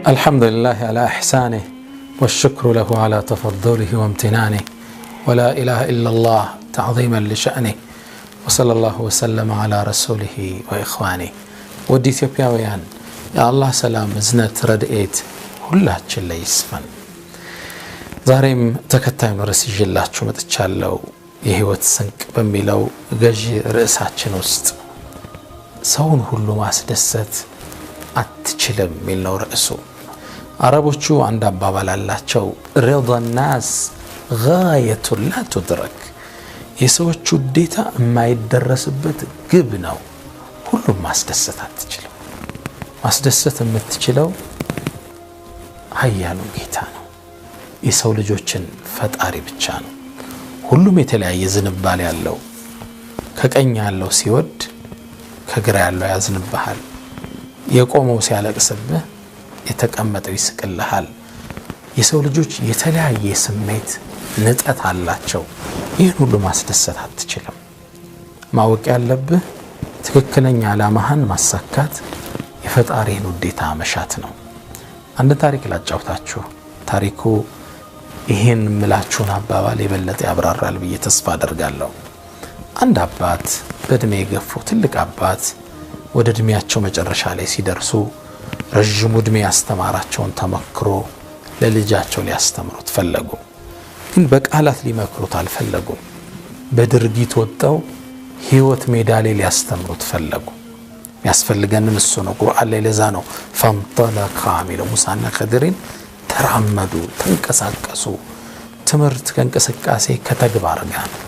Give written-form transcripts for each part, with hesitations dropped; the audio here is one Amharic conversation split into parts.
الحمد لله على إحسانه والشكر له على تفضله وامتنانه ولا إله إلا الله تعظيما لشأنه وصلى الله وسلم على رسوله وإخوانه። ውድ ኢትዮጵያውያን፣ የአላህ ሰላም፣ እዝነት፣ ረድኤት ሁላችን ላይ ይስፈን። ዛሬም ተከታዩን ርዕስ ይዤላችሁ መጥቻለሁ። የህይወት ስንቅ በሚለው ገዢ ርዕሳችን ውስጥ ሰውን ሁሉ ማስደሰት አትችልም የሚል ነው ርዕሱ። አረቦቹ አንድ አባባል አላቸው፣ رضا الناس غاية لا تدرك፣ የሰዎች ውዴታ የማይደረስበት ግብ ነው። ሁሉም ማስደሰት አትችልም። ማስደሰት የምትችለው ኃያሉ ጌታ ነው። የሰው ልጆችን ፈጣሪ ብቻ ነው። ሁሉም የተለያየ ዝንባሌ ያለው፣ ከቀኝ ያለው ሲወድ ከግራ ያለው ያዝንብሃል። የቆመው ሲያለቅስብህ የተቀመጠው ይስቅልሃል። የሰው ልጆች የተለያየ ስሜት ንጠት አላቸው። ይህን ሁሉ ማስደሰት አትችልም። ማወቅ ያለብህ ትክክለኛ ዓላማህን ማሳካት የፈጣሪህን ውዴታ መሻት ነው። አንድ ታሪክ ላጫውታችሁ። ታሪኩ ይህን ምላችሁን አባባል የበለጠ ያብራራል ብዬ ተስፋ አደርጋለሁ። አንድ አባት፣ በእድሜ የገፉ ትልቅ አባት፣ ወደ እድሜያቸው መጨረሻ ላይ ሲደርሱ ረዥሙ እድሜ ያስተማራቸውን ተመክሮ ለልጃቸው ሊያስተምሩት ፈለጉ። ግን በቃላት ሊመክሩት አልፈለጉም። በድርጊት ወጥተው ህይወት ሜዳ ላይ ሊያስተምሩት ፈለጉ። የሚያስፈልገንም እሱ ነው። ቁርአን ላይ ለዛ ነው فانطلقا የሚለው፣ ሙሳና ከድሪን ተራመዱ፣ ተንቀሳቀሱ። ትምህርት ከእንቅስቃሴ ከተግባር ጋር ነው።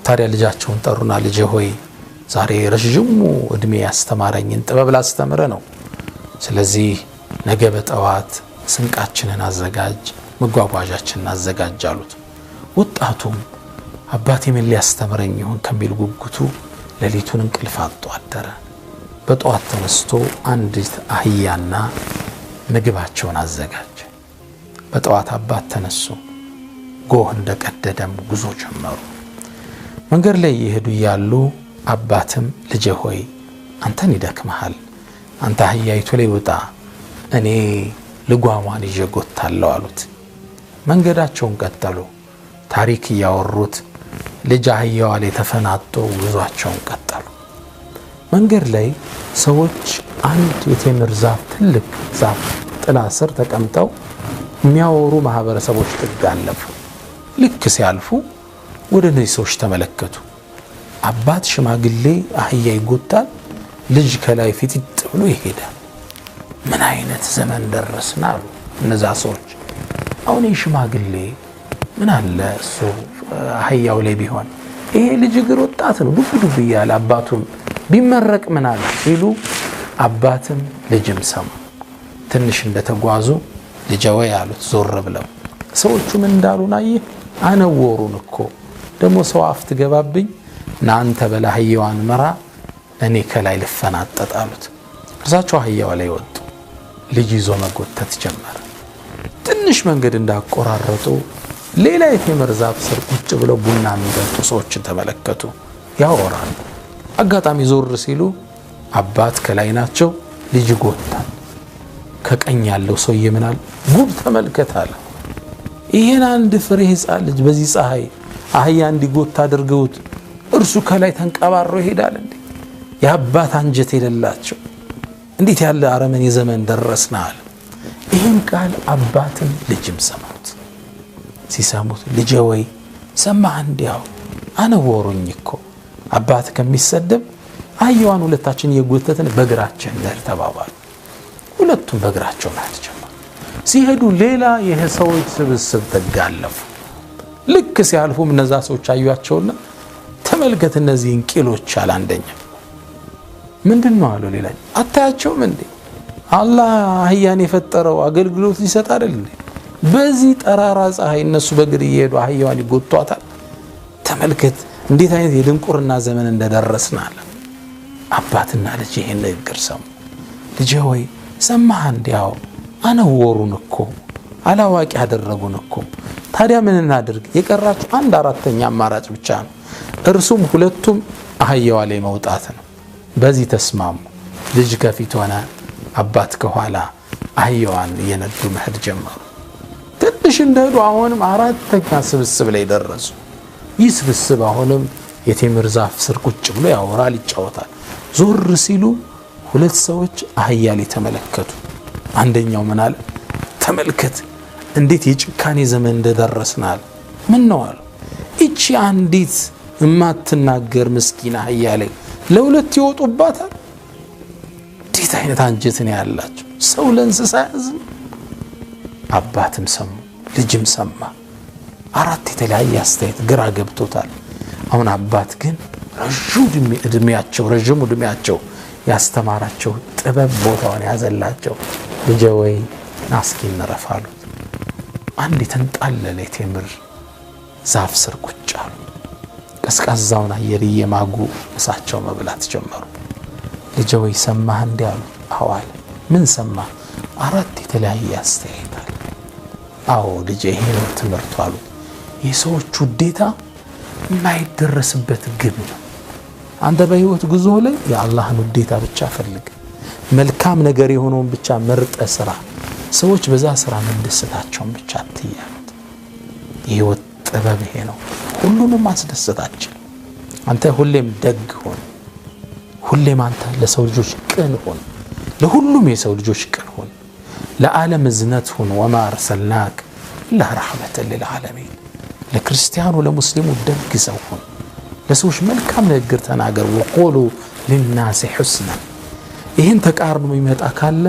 ታዲያ ልጃቸውን ጠሩና ልጄ ሆይ፣ ዛሬ ረዥሙ እድሜ ያስተማረኝን ጥበብ ላስተምር ነው። ስለዚህ ነገ በጠዋት ስንቃችንን አዘጋጅ፣ መጓጓዣችንን አዘጋጅ አሉት። ወጣቱም አባቴ ምን ሊያስተምረኝ ይሆን ከሚል ጉጉቱ ሌሊቱን እንቅልፍ አጥቶ አደረ። በጠዋት ተነስቶ አንዲት አህያና ምግባቸውን አዘጋጀ። በጠዋት አባት ተነሱ። ጎህ እንደቀደደም ጉዞ ጀመሩ። መንገድ ላይ እየሄዱ እያሉ አባትም ልጄ ሆይ፣ አንተን ይደክመሃል፣ አንተ አህያይቱ ላይ ውጣ፣ እኔ ልጓሟን ይዤ ጎታለሁ አሉት። መንገዳቸውን ቀጠሉ። ታሪክ እያወሩት ልጅ አህያዋ ላይ ተፈናጦ ጉዟቸውን ቀጠሉ። መንገድ ላይ ሰዎች አንድ የቴምር ዛፍ፣ ትልቅ ዛፍ ጥላ ስር ተቀምጠው የሚያወሩ ማህበረሰቦች ጥግ አለፉ። ልክ ሲያልፉ ወደ እነዚህ ሰዎች ተመለከቱ። አባት ሽማግሌ አህያ ይጎታል፣ ልጅ ከላይ ፊጥጥ ብሎ ይሄዳል። ምን አይነት ዘመን ደረስን አሉ እነዛ ሰዎች። አሁን ይህ ሽማግሌ ምን አለ እሱ አህያው ላይ ቢሆን፣ ይሄ ልጅ እግር ወጣት ነው፣ ዱብ ዱብ እያለ አባቱም ቢመረቅ ምን አለ ሲሉ አባትም ልጅም ሰሙ። ትንሽ እንደተጓዙ ልጄ ወይ አሉት ዞር ብለው። ሰዎቹ ምን እንዳሉን አየህ? አነወሩን እኮ፣ ደግሞ ሰው አፍ ትገባብኝ፣ ና አንተ በላ አህያዋን መራ፣ እኔ ከላይ ልፈናጠጥ አሉት። እርሳቸው አህያዋ ላይ ወጡ። ልጅ ይዞ መጎተት ጀመረ። ትንሽ መንገድ እንዳቆራረጡ ሌላ የቴምር ዛፍ ስር ቁጭ ብለው ቡና የሚጠጡ ሰዎችን ተመለከቱ። ያወራሉ። አጋጣሚ ዞር ሲሉ አባት ከላይ ናቸው፣ ልጅ ይጎታል። ከቀኝ ያለው ሰውዬ ምናል ጉድ ተመልከት አለ። ይህን አንድ ፍሬ ሕፃን ልጅ በዚህ ፀሐይ አህያ እንዲጎት አድርገውት እርሱ ከላይ ተንቀባሮ ይሄዳል እንዴ? የአባት አንጀት የሌላቸው፣ እንዴት ያለ አረመኔ ዘመን ደረስን አለ። ይህን ቃል አባትም ልጅም ሰሙት። ሲሰሙት ልጄ ወይ ሰማህ? እንዲያው አነወሩኝ እኮ፣ አባት ከሚሰደብ አህያዋን ሁለታችን እየጎተትን በእግራችን እንሂድ ተባባሉ። ሁለቱም በእግራቸው መሄድ ጀመሩ። ሲሄዱ ሌላ የሰዎች ስብስብ ተጋለፉ። ልክ ሲያልፉም እነዛ ሰዎች አዩአቸውና ተመልከት እነዚህን ቂሎች አለ አንደኛ። ምንድን ነው አለው ሌላ። አታያቸውም እንዴ? አላህ አህያን የፈጠረው አገልግሎት ሊሰጥ አይደል እንዴ? በዚህ ጠራራ ፀሐይ እነሱ በእግር እየሄዱ አህያዋን ይጎቷታል። ተመልከት እንዴት አይነት የድንቁርና ዘመን እንደደረስን አለ። አባትና ልጅ ይሄን ንግግር ሰሙ። ልጄ ሆይ ሰማህ? እንዲያው አነወሩን እኮ፣ አላዋቂ አደረጉን እኮ። ታዲያ ምን እናድርግ? የቀራችሁ አንድ አራተኛ አማራጭ ብቻ ነው። እርሱም ሁለቱም አህያዋ ላይ መውጣት ነው። በዚህ ተስማሙ። ልጅ ከፊት ሆነ፣ አባት ከኋላ። አህያዋን እየነዱ መሄድ ጀመሩ። ትንሽ እንደሄዱ አሁንም አራተኛ ስብስብ ላይ ደረሱ። ይህ ስብስብ አሁንም የቴምር ዛፍ ስር ቁጭ ብሎ ያወራል፣ ይጫወታል። ዞር ሲሉ ሁለት ሰዎች አህያ ላይ ተመለከቱ። አንደኛው ምን አለ? ተመልከት እንዴት የጭካኔ ዘመን እንደደረስናል። ምን ነው አሉ። እቺ አንዲት የማትናገር ምስኪን አህያ ላይ ለሁለት ይወጡባታል። እንዴት አይነት አንጀት ነው ያላቸው! ሰው ለእንስሳ ያዝን። አባትም ሰሙ፣ ልጅም ሰማ። አራት የተለያየ አስተያየት ግራ ገብቶታል። አሁን አባት ግን ረዥም እድሜያቸው ያስተማራቸው ጥበብ ቦታውን ያዘላቸው። ልጄ ወይ ና እስኪ እንረፍ አሉት። አንድ የተንጣለለ የቴምር ዛፍ ስር ቁጭ አሉ። ቀዝቃዛውን አየር እየማጉ እሳቸው መብላት ጀመሩ። ልጄ ወይ ሰማህ እንዲህ አሉት። አዎ አለ። ምን ሰማህ? አራት የተለያየ አስተያየት አለ። አዎ ልጄ ይሄ ነው ትምህርቱ አሉት። የሰዎች ውዴታ የማይደረስበት ግብ ነው። አንተ በህይወት ጉዞ ላይ የአላህን ውዴታ ብቻ ፈልግ። መልካም ነገር የሆነውን ብቻ መርጠ ስራ። ሰዎች በዛ ስራ መደሰታቸውን ብቻ አትያሉት። የህይወት ጥበብ ይሄ ነው። ሁሉንም ማስደሰት። አንተ ሁሌም ደግ ሁን። ሁሌም አንተ ለሰው ልጆች ቅን ሁን። ለሁሉም የሰው ልጆች ቅን ሁን። ለዓለም እዝነት ሁን። وما أرسلناك إلا رحمة للعالمين። ለክርስቲያኑ ለሙስሊሙ ደግ ሰው ሁን። ለሰዎች መልካም ንግግር ተናገር። وقولوا للناس حسنا። ይህን ተቃርኖ የሚመጣ ካለ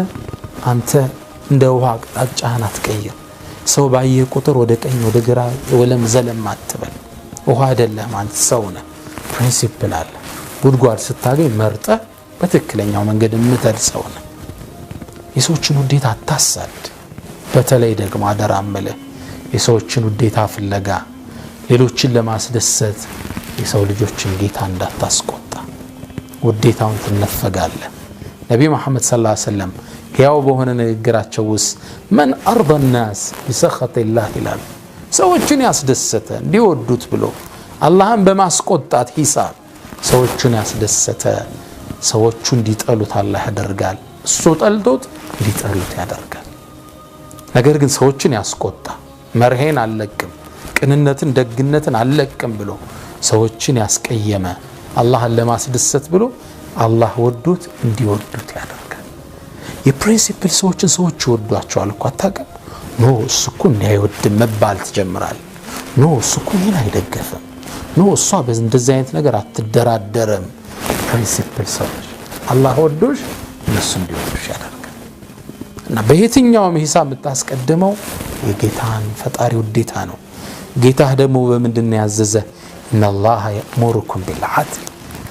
አንተ እንደ ውሃ አቅጣጫህን አትቀይር። ሰው ባየህ ቁጥር ወደ ቀኝ ወደ ግራ ወለም ዘለም አትበል። ውሃ አይደለህም አንተ ሰው ነህ። Principle አለ። ጉድጓድ ስታገኝ መርጠህ በትክክለኛው መንገድ የምትሄድ ሰው ነህ። የሰዎችን ውዴታ አታሳድ። በተለይ ደግሞ አደራ እምልህ የሰዎችን ውዴታ ፍለጋ ሌሎችን ለማስደሰት የሰው ልጆችን ጌታ እንዳታስቆጣ። ውዴታውን ትነፈጋለህ። ነቢ መሐመድ صلى الله عليه وسلم ሕያው በሆነ ንግግራቸው ውስጥ من أرضى الناس بسخط الله ይላሉ። ሰዎችን ያስደሰተ እንዲወዱት ብሎ አላህን በማስቆጣት ሂሳብ ሰዎቹን ያስደሰተ ሰዎቹ እንዲጠሉት አላህ ያደርጋል። እሱ ጠልቶት እንዲጠሉት ያደርጋል። ነገር ግን ሰዎችን ያስቆጣ መርሄን አልለቅም፣ ቅንነትን ደግነትን አልለቅም ብሎ ሰዎችን ያስቀየመ አላህን ለማስደሰት ብሎ አላህ ወዶት እንዲወዱት ያደርጋል። የ principle ሰዎችን ሰዎች ይወዷቸዋል እኮ አታውቅም? No እሱ እኮ እንዲህ አይወድም መባል ትጀምራለህ። No እሱ እኮ ይህን አይደገፍም። No እሷ እንደዚህ አይነት ነገር አትደራደርም። Principle ሰዎች አላህ ወዶሽ እነሱ እንዲወዱሽ ያደርጋል። እና በየትኛውም ሂሳብ የምታስቀድመው የጌታን ፈጣሪ ውዴታ ነው። ጌታህ ደግሞ በምንድን ነው ያዘዘ? إن الله يأمركم بالعدل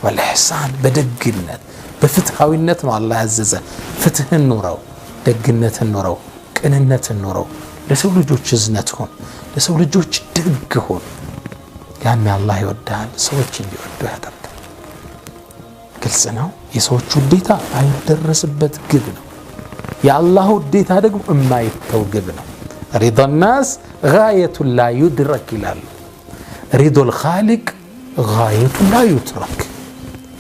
والإحسان፣ በደግነት በፍትሃዊነት ነው አላህ ያዘዘ። ፍትህን ኑረው፣ ደግነትን ኑረው፣ ቅንነትን ኑረው፣ ለሰው ልጆች እዝነት ሁን፣ ለሰው ልጆች ደግ ሁን። ያኔ አላህ ይወድሃል፣ ሰዎች እንዲወዱ ያደርጋል። ግልጽ ነው። የሰዎች ውዴታ አይደረስበት ግብ ነው። የአላህ ውዴታ ደግሞ የማይተው ግብ ነው። رضا الناس غاية لا يدرك ይላሉ። رضا الخالق غاية لا يترك።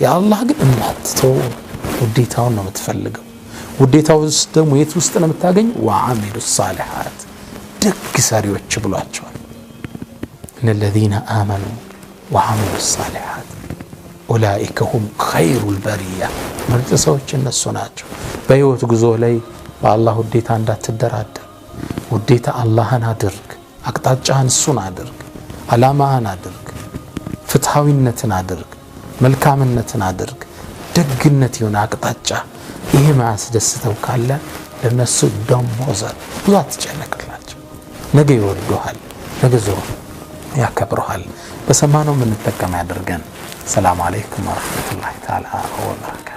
የአላህ ግን የማትተው ውዴታውን ነው የምትፈልገው። ውዴታው ውስጥ ደግሞ የት ውስጥ ነው የምታገኝ? وعملوا الصالحات ደግ ሰሪዎች ብሏቸዋል። إن الذين آمنوا وعملوا الصالحات أولئك هم خير البرية። ምርጥ ሰዎች እነሱ ናቸው። በህይወት ጉዞ ላይ በአላህ ውዴታ እንዳትደራደር። ውዴታ አላህን አድርግ፣ አቅጣጫህን እሱን አድርግ፣ አላማህን አድርግ፣ ፍትሐዊነትን አድርግ፣ መልካምነትን አድርግ፣ ደግነት የሆነ አቅጣጫ። ይሄ ማያስደስተው ካለ ለነሱ don't bother፣ ብዙ አትጨነቅላቸው። ነገ ይወዱሃል፣ ነገ ዞር ያከብረሃል። በሰማነው የምንጠቀም ያደርገን። ሰላም አለይኩም ወረሕመቱላሂ ተዓላ ወበረካቱ።